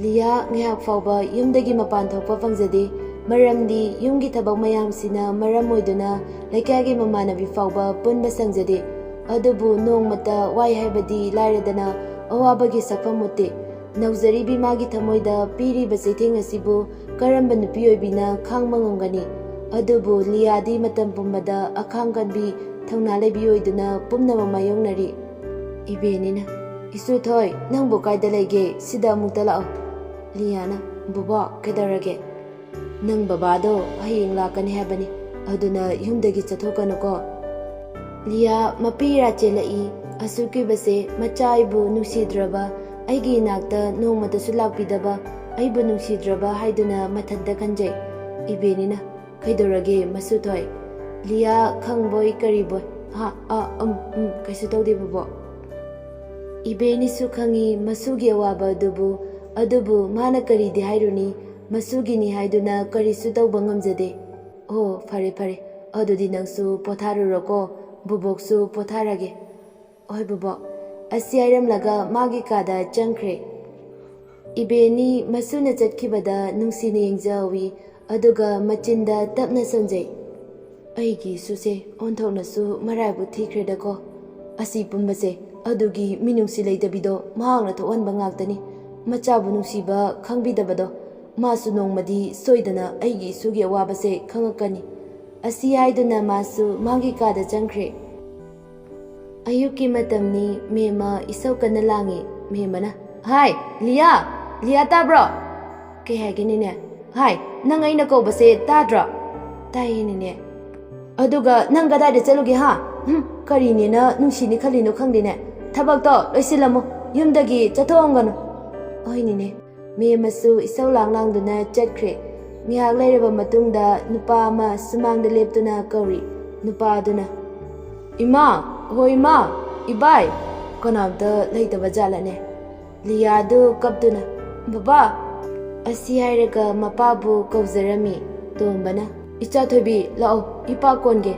ꯂꯤꯌꯥ ꯉꯥꯏꯍꯥꯛ ꯐꯥꯎꯕ ꯌꯨꯝꯗꯒꯤ ꯃꯄꯥꯟ ꯊꯣꯛꯄ ꯐꯪꯖꯗꯦ꯫ ꯃꯔꯝꯗꯤ ꯌꯨꯝꯒꯤ ꯊꯕꯛ ꯃꯌꯥꯝꯁꯤꯅ ꯃꯔꯝ ꯑꯣꯏꯗꯨꯅ ꯂꯩꯀꯥꯏꯒꯤ ꯃꯃꯥꯟꯅꯕꯤ ꯐꯥꯎꯕ ꯄꯨꯟꯕ ꯁꯪꯖꯗꯦ꯫ ꯑꯗꯨꯕꯨ ꯅꯣꯡꯃꯇ ꯋꯥꯏ ꯍꯥꯏꯕꯗꯤ ꯂꯥꯏꯔꯗꯅ ꯑꯋꯥꯕꯒꯤ ꯁꯛꯐꯝ ꯎꯠꯇꯦ꯫ ꯅꯧꯖꯔꯤꯕꯤ ꯃꯥꯒꯤ ꯊꯃꯣꯏꯗ ꯄꯤꯔꯤꯕ ꯆꯩꯊꯦꯡ ꯑꯁꯤꯕꯨ ꯀꯔꯝꯕ ꯅꯨꯄꯤ ꯑꯣꯏꯕꯤꯅ ꯈꯥꯡꯕ ꯉꯝꯒꯅꯤ? ꯑꯗꯨꯕꯨ ꯂꯤꯌꯥꯗꯤ ꯃꯇꯝ ꯄꯨꯝꯕꯗ ꯑꯈꯥꯡ ꯀꯟꯕꯤ, ꯊꯧꯅꯥ ꯂꯩꯕꯤ ꯑꯣꯏꯗꯨꯅ ꯄꯨꯝꯅꯃꯛ ꯃꯥꯌꯣꯛꯅꯔꯤ꯫ ꯏꯕꯦꯅꯤꯅ, "ꯏꯁꯨꯊꯣꯏ, ꯅꯪꯕꯨ ꯀꯥꯏꯗ ꯂꯩꯒꯦ? ꯁꯤꯗ ꯑꯃꯨꯛꯇ ꯂꯥꯛꯑꯣ꯫" ꯂꯤꯌꯥꯅ, "ꯕꯣꯕꯣꯛ, ꯀꯩꯗꯧꯔꯒꯦ?" "ꯅꯪ ꯕꯕꯥꯗꯣ ꯍꯌꯦꯡ ꯂꯥꯛꯀꯅꯤ ꯍꯥꯏꯕꯅꯤ, ꯑꯗꯨꯅ ꯌꯨꯝꯗꯒꯤ ꯆꯠꯊꯣꯛꯀꯅꯨꯀꯣ꯫" ꯂꯤꯌꯥ ꯃꯄꯤ ꯏꯔꯥ ꯆꯦꯜꯂꯛꯏ꯫ ꯑꯁꯨꯛ ꯀꯨꯏꯕꯁꯦ ꯃꯆꯥ ꯑꯩꯕꯨ ꯅꯨꯡꯁꯤꯗ꯭ꯔꯕ, ꯑꯩꯒꯤ ꯏꯅꯥꯛꯇ ꯅꯣꯡꯃꯇꯁꯨ ꯂꯥꯛꯄꯤꯗꯕ, ꯑꯩꯕꯨ ꯅꯨꯡꯁꯤꯗ꯭ꯔꯕ ꯍꯥꯏꯗꯨꯅ ꯃꯊꯟꯇ ꯈꯟꯖꯩ꯫ ꯏꯕꯦꯅꯤꯅ, "ꯀꯩꯗꯧꯔꯒꯦ ꯃꯁꯨꯊꯣꯏ?" ꯂꯤꯌꯥ ꯈꯪꯕꯣꯏ ꯀꯔꯤꯕꯣꯏ, "ꯍꯥ, ꯑ, ꯎꯝ, ꯎꯝ, ꯀꯩꯁꯨ ꯇꯧꯗꯦ ꯕꯣꯕꯣꯛ꯫" ꯏꯕꯦꯅꯤꯁꯨ ꯈꯪꯉꯤ ꯃꯁꯨꯒꯤ ꯑꯋꯥꯕ ꯑꯗꯨꯕꯨ, ꯑꯗꯨꯕꯨ ꯃꯥꯅ ꯀꯔꯤꯗꯤ ꯍꯥꯏꯔꯨꯅꯤ? ꯃꯁꯨꯒꯤꯅꯤ ꯍꯥꯏꯗꯨꯅ ꯀꯔꯤꯁꯨ ꯇꯧꯕ ꯉꯝꯖꯗꯦ꯫ "ꯑꯣ, ꯐꯔꯦ, ꯐꯔꯦ꯫ ꯑꯗꯨꯗꯤ ꯅꯪꯁꯨ ꯄꯣꯊꯥꯔꯨꯔꯣꯀꯣ꯫ ꯕꯣꯕꯣꯛꯁꯨ ꯄꯣꯊꯥꯔꯒꯦ꯫" "ꯍꯣꯏ, ꯕꯣꯕꯣꯛ꯫" ꯑꯁꯤ ꯍꯥꯏꯔꯝꯂꯒ ꯃꯥꯒꯤ ꯀꯥꯗ ꯆꯪꯈ꯭ꯔꯦ꯫ ꯏꯕꯦꯅꯤ ꯃꯁꯨꯅ ꯆꯠꯈꯤꯕꯗ ꯅꯨꯡꯁꯤꯅ ꯌꯦꯡꯖꯍꯧꯏ, ꯑꯗꯨꯒ ꯃꯆꯤꯟꯗ ꯇꯞꯅ ꯁꯣꯟꯖꯩ꯫ "ꯑꯩꯒꯤ ꯏꯁꯨꯁꯦ ꯑꯣꯟꯊꯣꯛꯅꯁꯨ ꯃꯔꯥꯏꯕꯛ ꯊꯤꯈ꯭ꯔꯦꯗꯀꯣ꯫ ꯑꯁꯤ ꯄꯨꯝꯕꯁꯦ ꯑꯗꯨꯒꯤ ꯃꯤꯅꯨꯡꯁꯤ ꯂꯩꯇꯕꯤꯗꯣ ꯃꯍꯥꯛꯅ ꯊꯣꯛꯍꯟꯕ ꯉꯥꯛꯇꯅꯤ꯫ ꯃꯆꯥꯕꯨ ꯅꯨꯡꯁꯤꯕ ꯈꯪꯕꯤꯗꯕꯗꯣ꯫ ꯃꯥꯁꯨ ꯅꯣꯡꯃꯗꯤ ꯁꯣꯏꯗꯅ ꯑꯩꯒꯤ ꯏꯁꯨꯒꯤ ꯑꯋꯥꯕꯁꯦ ꯈꯪꯉꯛꯀꯅꯤ꯫" ꯑꯁꯤ ꯍꯥꯏꯗꯨꯅ ꯃꯥꯁꯨ ꯃꯥꯒꯤ ꯀꯥꯗ ꯆꯪꯈ꯭ꯔꯦ꯫ ꯑꯌꯨꯛꯀꯤ ꯃꯇꯝꯅꯤ꯫ ꯃꯦꯝꯃ ꯏꯁꯧ ꯀꯟꯅ ꯂꯥꯡꯉꯤ꯫ ꯃꯦꯝꯃꯅ, "ꯍꯥꯏ, ꯂꯤꯌꯥ! ꯂꯤꯌꯥ, ꯇꯥꯕ꯭ꯔꯣ?" "ꯀꯩ ꯍꯥꯏꯒꯦ, ꯅꯦꯅꯦ?" "ꯍꯥꯏ, ꯅꯪ ꯑꯩꯅ ꯀꯧꯕꯁꯦ ꯇꯥꯗ꯭ꯔꯣ?" "ꯇꯥꯏꯌꯦ, ꯅꯦꯅꯦ꯫" "ꯑꯗꯨꯒ ꯅꯪ ꯀꯗꯥꯏꯗ ꯆꯠꯂꯨꯒꯦ, ꯍꯥ? ꯍꯨꯝ, ꯀꯔꯤꯅꯦꯅ ꯅꯨꯡꯁꯤꯅꯤ ꯈꯜꯂꯤꯅꯣ ꯈꯪꯗꯦꯅꯦ꯫ ꯊꯕꯛꯇꯣ ꯂꯣꯏꯁꯤꯜꯂꯝꯃꯨ, ꯌꯨꯝꯗꯒꯤ ꯆꯠꯊꯣꯛꯑꯝꯒꯅꯨ꯫" "ꯍꯣꯏ, ꯅꯦꯅꯦ꯫" ꯃꯦꯝꯃꯁꯨ ꯏꯁꯧ ꯂꯥꯡ ꯂꯥꯡꯗꯨꯅ ꯆꯠꯈ꯭ꯔꯦ꯫ ꯉꯥꯏꯍꯥꯛ ꯂꯩꯔꯕ ꯃꯇꯨꯡꯗ ꯅꯨꯄꯥ ꯑꯃ ꯁꯨꯃꯥꯡꯗ ꯂꯦꯞꯇꯨꯅ ꯀꯧꯔꯤ꯫ ꯅꯨꯄꯥ ꯑꯗꯨꯅ, "ꯏꯃꯥ! ꯍꯣ ꯏꯃꯥ! ꯏꯕꯥꯏ!" ꯀꯅꯥꯝꯇ ꯂꯩꯇꯕ ꯖꯥꯠꯂꯅꯦ? ꯂꯤꯌꯥꯗꯨ ꯀꯞꯇꯨꯅ, "ꯕꯕꯥ!" ꯑꯁꯤ ꯍꯥꯏꯔꯒ ꯃꯄꯥꯕꯨ ꯀꯧꯖꯔꯝꯃꯤ꯫ ꯇꯣꯝꯕꯅ, "ꯏꯆꯥ ꯊꯣꯏꯕꯤ, ꯂꯥꯛꯑꯣ, ꯏꯄꯥ ꯀꯣꯟꯒꯦ꯫"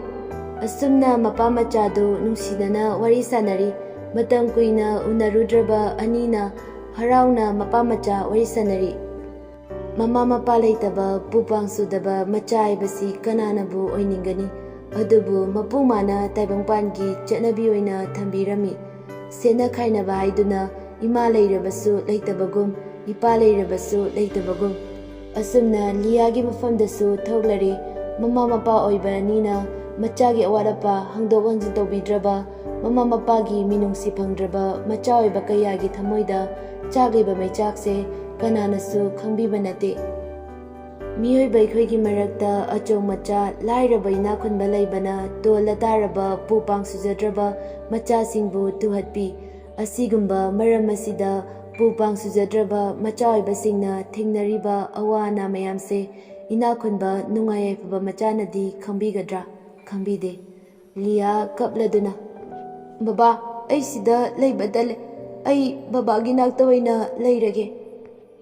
ꯑꯁꯨꯝꯅ ꯃꯄꯥ ꯃꯆꯥꯗꯨ ꯅꯨꯡꯁꯤꯅꯅ ꯋꯥꯔꯤ ꯁꯥꯟꯅꯔꯤ꯫ ꯃꯇꯝ ꯀꯨꯏꯅ ꯎꯅꯔꯨꯗ꯭ꯔꯕ ꯑꯅꯤꯅ ꯍꯔꯥꯎꯅ ꯃꯄꯥ ꯃꯆꯥ ꯋꯥꯔꯤ ꯁꯥꯟꯅꯔꯤ꯫ ꯃꯃꯥ ꯃꯄꯥ ꯂꯩꯇꯕ, ꯄꯨ ꯄꯥꯡ ꯆꯨꯗꯕ ꯃꯆꯥ ꯍꯥꯏꯕꯁꯤ ꯀꯅꯥꯅꯕꯨ ꯑꯣꯏꯅꯤꯡꯒꯅꯤ? ꯑꯗꯨꯕꯨ ꯃꯄꯨ ꯃꯥꯅ ꯇꯥꯏꯕꯪꯄꯥꯟꯒꯤ ꯆꯠꯅꯕꯤ ꯑꯣꯏꯅ ꯊꯝꯕꯤꯔꯝꯃꯤ꯫ ꯁꯦꯠꯅ ꯈꯥꯏꯅꯕ ꯍꯥꯏꯗꯨꯅ ꯏꯃꯥ ꯂꯩꯔꯕꯁꯨ ꯂꯩꯇꯕꯒꯨꯝ, ꯏꯄꯥ ꯂꯩꯔꯕꯁꯨ ꯂꯩꯇꯕꯒꯨꯝ꯫ ꯑꯁꯨꯝꯅ ꯂꯤꯌꯥꯒꯤ ꯃꯐꯝꯗꯁꯨ ꯊꯣꯛꯂꯔꯦ꯫ ꯃꯃꯥ ꯃꯄꯥ ꯑꯣꯏꯕ ꯑꯅꯤꯅ ꯃꯆꯥꯒꯤ ꯑꯋꯥꯠ ꯑꯄꯥ ꯍꯪꯗꯣꯛ ꯍꯪꯖꯤꯟ ꯇꯧꯕꯤꯗ꯭ꯔꯕ, ꯃꯃꯥ ꯃꯄꯥꯒꯤ ꯃꯤꯅꯨꯡꯁꯤ ꯐꯪꯗ꯭ꯔꯕ ꯃꯆꯥ ꯑꯣꯏꯕ ꯀꯌꯥꯒꯤ ꯊꯃꯣꯏꯗ ꯆꯥꯛꯂꯤꯕ ꯃꯩꯆꯥꯛꯁꯦ ꯀꯅꯥꯅꯁꯨ ꯈꯪꯕꯤꯕ ꯅꯠꯇꯦ꯫ ꯃꯤꯑꯣꯏꯕ ꯑꯩꯈꯣꯏꯒꯤ ꯃꯔꯛꯇ ꯑꯆꯧ ꯃꯆꯥ, ꯂꯥꯏꯔꯕ ꯏꯅꯥꯛ ꯈꯨꯟꯕ ꯂꯩꯕꯅ ꯇꯣꯜꯂ ꯇꯥꯔꯕ ꯄꯨ ꯄꯥꯡ ꯆꯨꯖꯗ꯭ꯔꯕ ꯃꯆꯥꯁꯤꯡꯕꯨ ꯇꯨꯍꯠꯄꯤ꯫ ꯑꯁꯤꯒꯨꯝꯕ ꯃꯔꯝ ꯑꯁꯤꯗ ꯄꯨ ꯄꯥꯡ ꯆꯨꯖꯗ꯭ꯔꯕ ꯃꯆꯥ ꯑꯣꯏꯕꯁꯤꯡꯅ ꯊꯦꯡꯅꯔꯤꯕ ꯑꯋꯥ ꯑꯅꯥ ꯃꯌꯥꯝꯁꯦ ꯏꯅꯥꯛ ꯈꯨꯟꯕ ꯅꯨꯡꯉꯥꯏ ꯌꯥꯏꯐꯕ ꯃꯆꯥꯅꯗꯤ ꯈꯪꯕꯤꯒꯗ꯭ꯔꯥ? ꯈꯪꯕꯤꯗꯦ꯫ ꯂꯤꯌꯥ ꯀꯞꯂꯗꯨꯅ, "ꯕꯕꯥ, ꯑꯩ ꯁꯤꯗ ꯂꯩꯕ ꯇꯜꯂꯦ꯫ ꯑꯩ ꯕꯕꯥꯒꯤ ꯅꯥꯛꯇ ꯑꯣꯏꯅ ꯂꯩꯔꯒꯦ꯫"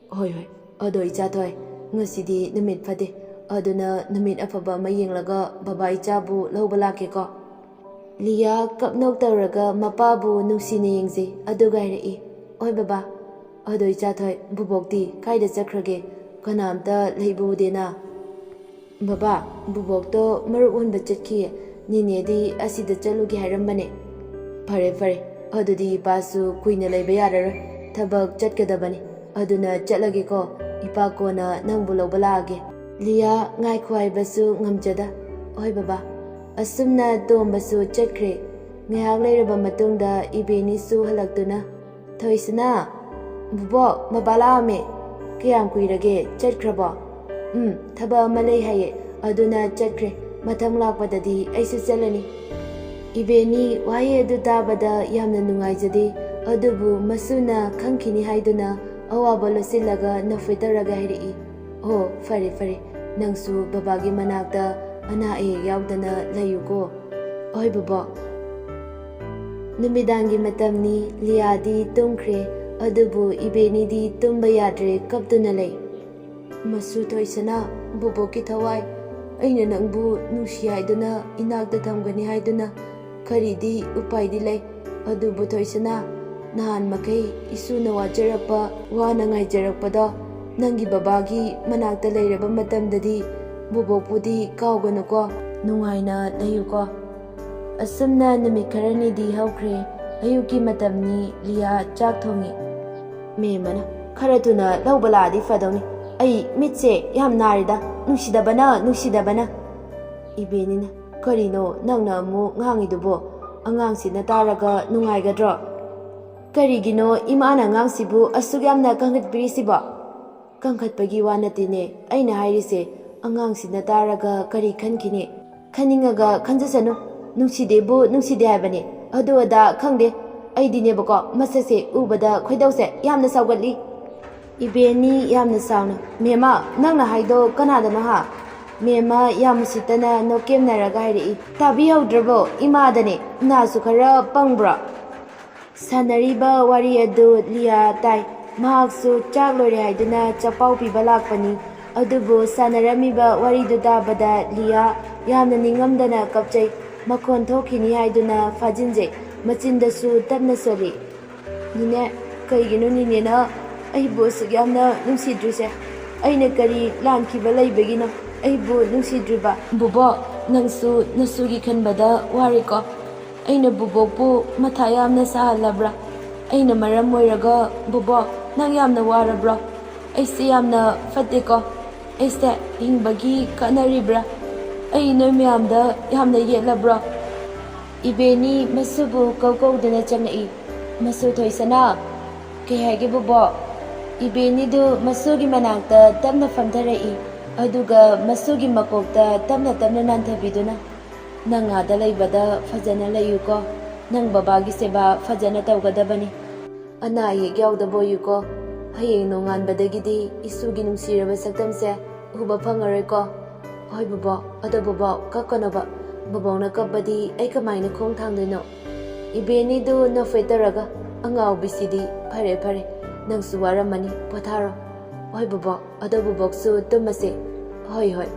"ꯍꯣꯏ, ꯍꯣꯏ꯫ ꯑꯗꯣ ꯏꯆꯥ ꯊꯣꯏ, ꯉꯁꯤꯗꯤ ꯅꯨꯃꯤꯠ ꯐꯠꯇꯦ꯫ ꯑꯗꯨꯅ ꯅꯨꯃꯤꯠ ꯑꯐꯕ ꯑꯃ ꯌꯦꯡꯂꯒ ꯕꯕꯥ ꯏꯆꯥꯕꯨ ꯂꯧꯕ ꯂꯥꯛꯀꯦꯀꯣ꯫" ꯂꯤꯌꯥ ꯀꯞꯅꯣꯛ ꯇꯧꯔꯒ ꯃꯄꯥꯕꯨ ꯅꯨꯡꯁꯤꯅ ꯌꯦꯡꯖꯩ, ꯑꯗꯨꯒ ꯍꯥꯏꯔꯛꯏ, "ꯍꯣꯏ ꯕꯕꯥ꯫ ꯑꯗꯣ ꯏꯆꯥ ꯊꯣꯏ, ꯕꯨꯕꯣꯛꯇꯤ ꯀꯥꯏꯗ ꯆꯠꯈ꯭ꯔꯒꯦ? ꯀꯅꯥꯝꯇ ꯂꯩꯕ ꯎꯗꯦꯅ?" "ꯕꯕꯥ, ꯕꯨꯕꯣꯛꯇꯣ ꯃꯔꯨꯞ ꯍꯨꯟꯕ ꯆꯠꯈꯤꯌꯦ꯫ ꯅꯦꯅꯦꯗꯤ ꯑꯁꯤꯗ ꯆꯠꯂꯨꯒꯦ ꯍꯥꯏꯔꯝꯕꯅꯦ꯫" "ꯐꯔꯦ, ꯐꯔꯦ꯫ ꯑꯗꯨꯗꯤ ꯏꯄꯥꯁꯨ ꯀꯨꯏꯅ ꯂꯩꯕ ꯌꯥꯔꯔꯣꯏ꯫ ꯊꯕꯛ ꯆꯠꯀꯗꯕꯅꯤ꯫ ꯑꯗꯨꯅ ꯆꯠꯂꯒꯦꯀꯣ꯫ ꯏꯄꯥ ꯀꯣꯟꯅ ꯅꯪꯕꯨ ꯂꯧꯕ ꯂꯥꯛꯑꯒꯦ꯫" ꯂꯤꯌꯥ ꯉꯥꯏꯈꯣ ꯍꯥꯏꯕꯁꯨ ꯉꯝꯖꯗ, "ꯍꯣꯏ ꯕꯕꯥ꯫" ꯑꯁꯨꯝꯅ ꯇꯣꯝꯕꯁꯨ ꯆꯠꯈ꯭ꯔꯦ꯫ ꯉꯥꯏꯍꯥꯛ ꯂꯩꯔꯕ ꯃꯇꯨꯡꯗ ꯏꯕꯦꯅꯤꯁꯨ ꯍꯜꯂꯛꯇꯨꯅ, "ꯊꯣꯏꯁꯅꯥ, ꯕꯨꯕꯣꯛ, ꯕꯕꯥ ꯂꯥꯛꯑꯝꯃꯦ꯫ ꯀꯌꯥꯝ ꯀꯨꯏꯔꯒꯦ? ꯆꯠꯈ꯭ꯔꯕꯣ?" "ꯎꯝ, ꯊꯕꯛ ꯑꯃ ꯂꯩ ꯍꯥꯏꯌꯦ, ꯑꯗꯨꯅ ꯆꯠꯈ꯭ꯔꯦ꯫ ꯃꯊꯪ ꯂꯥꯛꯄꯗꯗꯤ ꯑꯩꯁꯨ ꯆꯠꯂꯅꯤ꯫" ꯏꯕꯦꯅꯤ ꯋꯥꯍꯩ ꯑꯗꯨ ꯇꯥꯕꯗ ꯌꯥꯝꯅ ꯅꯨꯡꯉꯥꯏꯖꯗꯦ, ꯑꯗꯨꯕꯨ ꯃꯁꯨꯅ ꯈꯪꯈꯤꯅꯤ ꯍꯥꯏꯗꯨꯅ ꯑꯋꯥꯕ ꯂꯣꯠꯁꯤꯜꯂꯒ ꯅꯣꯛꯐꯦꯠ ꯇꯧꯔꯒ ꯍꯥꯏꯔꯛꯏ, "ꯑꯣ, ꯐꯔꯦ, ꯐꯔꯦ꯫ ꯅꯪꯁꯨ ꯕꯕꯥꯒꯤ ꯃꯅꯥꯛꯇ ꯑꯅꯥ ꯑꯌꯦꯛ ꯌꯥꯎꯗꯅ ꯂꯩꯌꯨꯀꯣ꯫" "ꯍꯣꯏ, ꯕꯕꯣꯛ꯫" ꯅꯨꯃꯤꯗꯥꯡꯒꯤ ꯃꯇꯝꯅꯤ꯫ ꯂꯤꯌꯥꯗꯤ ꯇꯨꯝꯈ꯭ꯔꯦ, ꯑꯗꯨꯕꯨ ꯏꯕꯦꯅꯤꯗꯤ ꯇꯨꯝꯕ ꯌꯥꯗ꯭ꯔꯦ, ꯀꯞꯇꯨꯅ ꯂꯩ꯫ "ꯃꯁꯨ ꯊꯣꯏꯁꯅꯥ, ꯕꯣꯕꯣꯛꯀꯤ ꯊꯋꯥꯏ, ꯑꯩꯅ ꯅꯪꯕꯨ ꯅꯨꯡꯁꯤ ꯍꯥꯏꯗꯨꯅ ꯏꯅꯥꯛꯇ ꯊꯝꯒꯅꯤ ꯍꯥꯏꯗꯨꯅ ꯀꯔꯤꯗꯤ ꯎꯄꯥꯏꯗꯤ ꯂꯩ? ꯑꯗꯨꯕꯨ ꯊꯣꯏꯁꯅꯥ, ꯅꯍꯥꯟ ꯃꯈꯩ ꯏꯁꯨꯅ ꯋꯥꯖꯔꯛꯄ, ꯋꯥꯅ ꯉꯥꯏꯖꯔꯛꯄꯗꯣ ꯅꯪꯒꯤ ꯕꯕꯥꯒꯤ ꯃꯅꯥꯛꯇ ꯂꯩꯔꯕ ꯃꯇꯝꯗꯗꯤ ꯕꯣꯕꯣꯛꯄꯨꯗꯤ ꯀꯥꯎꯒꯅꯨꯀꯣ꯫ ꯅꯨꯡꯉꯥꯏꯅ ꯂꯩꯌꯨꯀꯣ꯫ ꯑꯁꯨꯝꯅ ꯅꯨꯃꯤꯠ ꯈꯔꯅꯤꯗꯤ ꯍꯧꯈ꯭ꯔꯦ꯫ ꯑꯌꯨꯛꯀꯤ ꯃꯇꯝꯅꯤ, ꯂꯤꯌꯥ ꯆꯥꯛ ꯊꯣꯡꯉꯤ꯫ ꯃꯦꯝꯃꯅ, "ꯈꯔ ꯊꯨꯅ ꯂꯧꯕ ꯂꯥꯛꯑꯗꯤ ꯐꯗꯧꯅꯤ꯫ ꯑꯩ ꯃꯤꯠꯁꯦ ꯌꯥꯝ ꯅꯥꯔꯦꯗ, ꯅꯨꯡꯁꯤꯗꯕꯅ, ꯅꯨꯡꯁꯤꯗꯕꯅ꯫" ꯏꯕꯦꯅꯤꯅ, "ꯀꯔꯤꯅꯣ ꯅꯪꯅ ꯑꯃꯨꯛ ꯉꯥꯡꯉꯤꯗꯨꯕꯣ? ꯑꯉꯥꯡꯁꯤꯅ ꯇꯥꯔꯒ ꯅꯨꯡꯉꯥꯏꯒꯗ꯭ꯔꯣ? ꯀꯔꯤꯒꯤꯅꯣ ꯏꯃꯥꯅ ꯑꯉꯥꯡꯁꯤꯕꯨ ꯑꯁꯨꯛ ꯌꯥꯝꯅ ꯀꯟꯈꯠꯄꯤꯔꯤꯁꯤꯕꯣ?" "ꯀꯟꯈꯠꯄꯒꯤ ꯋꯥ ꯅꯠꯇꯦꯅꯦ ꯑꯩꯅ ꯍꯥꯏꯔꯤꯁꯦ, ꯑꯉꯥꯡꯁꯤꯅ ꯇꯥꯔꯒ ꯀꯔꯤ ꯈꯟꯈꯤꯅꯤ?" "ꯈꯟꯅꯤꯡꯉꯒ ꯈꯟꯖꯁꯅꯨ, ꯅꯨꯡꯁꯤꯗꯦꯕꯨ ꯅꯨꯡꯁꯤꯗꯦ ꯍꯥꯏꯕꯅꯤ, ꯑꯗꯨ ꯑꯗꯥ ꯈꯪꯗꯦ꯫ ꯑꯩꯗꯤꯅꯦꯕꯀꯣ, ꯃꯁꯛꯁꯦ ꯎꯕꯗ ꯈꯣꯏꯗꯧꯁꯦ ꯌꯥꯝꯅ ꯁꯥꯎꯒꯠꯂꯤ꯫" ꯏꯕꯦꯅꯤ ꯌꯥꯝꯅ ꯁꯥꯎꯅ, "ꯃꯦꯝꯃ, ꯅꯪꯅ ꯍꯥꯏꯗꯣ ꯀꯅꯥꯗꯅꯣ ꯍꯥ?" ꯃꯦꯝꯃ ꯌꯥꯝ ꯎꯁꯤꯠꯇꯅ ꯅꯣꯛꯀꯦꯝꯅꯔꯒ ꯍꯥꯏꯔꯛꯏ, "ꯇꯥꯕꯤꯍꯧꯗ꯭ꯔꯕꯣ? ꯏꯃꯥꯗꯅꯦ, ꯅꯥꯁꯨ ꯈꯔ ꯄꯪꯕ꯭ꯔꯣ?" ꯁꯥꯟꯅꯔꯤꯕ ꯋꯥꯔꯤ ꯑꯗꯨ ꯂꯤꯌꯥ ꯇꯥꯏ꯫ ꯃꯍꯥꯛꯁꯨ ꯆꯥꯛ ꯂꯣꯏꯔꯦ ꯍꯥꯏꯗꯨꯅ ꯆꯄꯥꯎ ꯄꯤꯕ ꯂꯥꯛꯄꯅꯤ꯫ ꯑꯗꯨꯕꯨ ꯁꯥꯟꯅꯔꯝꯃꯤꯕ ꯋꯥꯔꯤꯗꯨ ꯇꯥꯕꯗ ꯂꯤꯌꯥ ꯌꯥꯝꯅ ꯅꯤꯡꯉꯝꯗꯅ ꯀꯞꯆꯩ꯫ ꯃꯈꯣꯟ ꯊꯣꯛꯈꯤꯅꯤ ꯍꯥꯏꯗꯨꯅ ꯐꯥꯖꯤꯟꯖꯩ꯫ ꯃꯆꯤꯟꯗꯁꯨ ꯇꯞꯅ ꯁꯣꯜꯂꯤ꯫ "ꯅꯤꯅꯦ, ꯀꯩꯒꯤꯅꯣ ꯅꯤꯅꯦꯅ ꯑꯩꯕꯨ ꯑꯁꯨꯛ ꯌꯥꯝꯅ ꯅꯨꯡꯁꯤꯗ꯭ꯔꯤꯁꯦ? ꯑꯩꯅ ꯀꯔꯤ ꯂꯥꯟꯈꯤꯕ ꯂꯩꯕꯒꯤꯅꯣ ꯑꯩꯕꯨ ꯅꯨꯡꯁꯤꯗ꯭ꯔꯤꯕ?" "ꯕꯣꯕꯣꯛ, ꯅꯪꯁꯨ ꯅꯁꯨꯒꯤ ꯈꯟꯕꯗ ꯋꯥꯔꯦꯀꯣ? ꯑꯩꯅ ꯕꯣꯕꯣꯛꯄꯨ ꯃꯊꯥ ꯌꯥꯝꯅ ꯁꯥꯍꯜꯂꯕ꯭ꯔꯥ? ꯑꯩꯅ ꯃꯔꯝ ꯑꯣꯏꯔꯒ ꯕꯣꯕꯣꯛ, ꯅꯪ ꯌꯥꯝꯅ ꯋꯥꯔꯕ꯭ꯔꯣ? ꯑꯩꯁꯦ ꯌꯥꯝꯅ ꯐꯠꯇꯦꯀꯣ? ꯑꯩꯁꯦ ꯍꯤꯡꯕꯒꯤ ꯀꯠꯅꯔꯤꯕ꯭ꯔꯥ? ꯑꯩ ꯅꯣꯏ ꯃꯌꯥꯝꯗ ꯌꯥꯝꯅ ꯌꯦꯠꯂꯕ꯭ꯔꯣ?" ꯏꯕꯦꯅꯤ ꯃꯁꯨꯕꯨ ꯀꯧ ꯀꯧꯗꯨꯅ ꯆꯪꯂꯛꯏ꯫ "ꯃꯁꯨ ꯊꯣꯏꯁꯅꯥ, ꯀꯩ ꯍꯥꯏꯒꯦ ꯕꯣꯕꯣꯛ?" ꯏꯕꯦꯅꯤꯗꯨ ꯃꯁꯨꯒꯤ ꯃꯅꯥꯛꯇ ꯇꯞꯅ ꯐꯝꯊꯔꯛꯏ꯫ ꯑꯗꯨꯒ ꯃꯁꯨꯒꯤ ꯃꯀꯣꯛꯇ ꯇꯞꯅ ꯇꯞꯅ ꯅꯥꯟꯊꯕꯤꯗꯨꯅ, "ꯅꯪ ꯑꯥꯗ ꯂꯩꯕꯗ ꯐꯖꯅ ꯂꯩꯌꯨꯀꯣ꯫ ꯅꯪ ꯕꯕꯥꯒꯤ ꯁꯦꯕꯥ ꯐꯖꯅ ꯇꯧꯒꯗꯕꯅꯤ꯫ ꯑꯅꯥ ꯑꯌꯦꯛ ꯌꯥꯎꯗꯕ ꯑꯣꯏꯌꯨꯀꯣ꯫ ꯍꯌꯦꯡ ꯅꯣꯡꯉꯥꯟꯕꯗꯒꯤꯗꯤ ꯏꯁꯨꯒꯤ ꯅꯨꯡꯁꯤꯔꯕ ꯁꯛꯇꯝꯁꯦ ꯎꯕ ꯐꯪꯉꯔꯣꯏꯀꯣ꯫" "ꯍꯣꯏ ꯕꯣꯕꯣꯛ, ꯑꯗꯣ ꯕꯣꯕꯣꯛ, ꯀꯞꯀꯅꯣꯕ꯫ ꯕꯣꯕꯣꯛꯅ ꯀꯞꯄꯗꯤ ꯑꯩ ꯀꯃꯥꯏꯅ ꯈꯣꯡ ꯊꯥꯡꯗꯣꯏꯅꯣ?" ꯏꯕꯦꯅꯤꯗꯨ ꯅꯣꯛꯐꯦꯠ ꯇꯧꯔꯒ, "ꯑꯉꯥꯎꯕꯤꯁꯤꯗꯤ, ꯐꯔꯦ ꯐꯔꯦ, ꯅꯪꯁꯨ ꯋꯥꯔꯝꯃꯅꯤ, ꯄꯣꯊꯥꯔꯣ꯫ ꯍꯣꯏ ꯕꯣꯕꯣꯛ, ꯑꯗꯣ ꯕꯣꯕꯣꯛꯁꯨ ꯇꯨꯝꯃꯁꯦ꯫ ꯍꯣꯏ ꯍꯣꯏ꯫"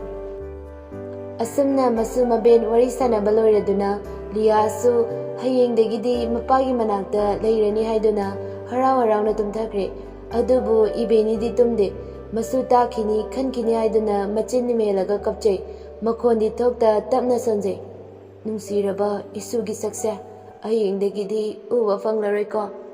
ꯑꯁꯨꯝꯅ ꯃꯁꯨ ꯃꯕꯦꯟ ꯋꯥꯔꯤ ꯁꯥꯟꯅꯕ ꯂꯣꯏꯔꯗꯨꯅ ꯂꯤꯌꯥꯁꯨ ꯍꯌꯦꯡꯗꯒꯤꯗꯤ ꯃꯄꯥꯒꯤ ꯃꯅꯥꯛꯇ ꯂꯩꯔꯅꯤ ꯍꯥꯏꯗꯨꯅ ꯍꯔꯥꯎ ꯍꯔꯥꯎꯅ ꯇꯨꯝꯊꯈ꯭ꯔꯦ꯫ ꯑꯗꯨꯕꯨ ꯏꯕꯦꯅꯤꯗꯤ ꯇꯨꯝꯗꯦ꯫ ꯃꯁꯨ ꯇꯥꯈꯤꯅꯤ ꯈꯟꯈꯤꯅꯤ ꯍꯥꯏꯗꯨꯅ ꯃꯆꯤꯟ ꯃꯦꯜꯂꯒ ꯀꯞꯆꯩ꯫ ꯃꯈꯣꯟꯗꯤ ꯊꯣꯛꯇ ꯇꯞꯅ ꯁꯣꯟꯖꯩ꯫ ꯅꯨꯡꯁꯤꯔꯕ ꯏꯁꯨꯒꯤ ꯁꯛꯁꯦ, ꯍꯌꯦꯡꯗꯒꯤꯗꯤ ꯎꯕ ꯐꯪꯂꯔꯣꯏꯀꯣ꯫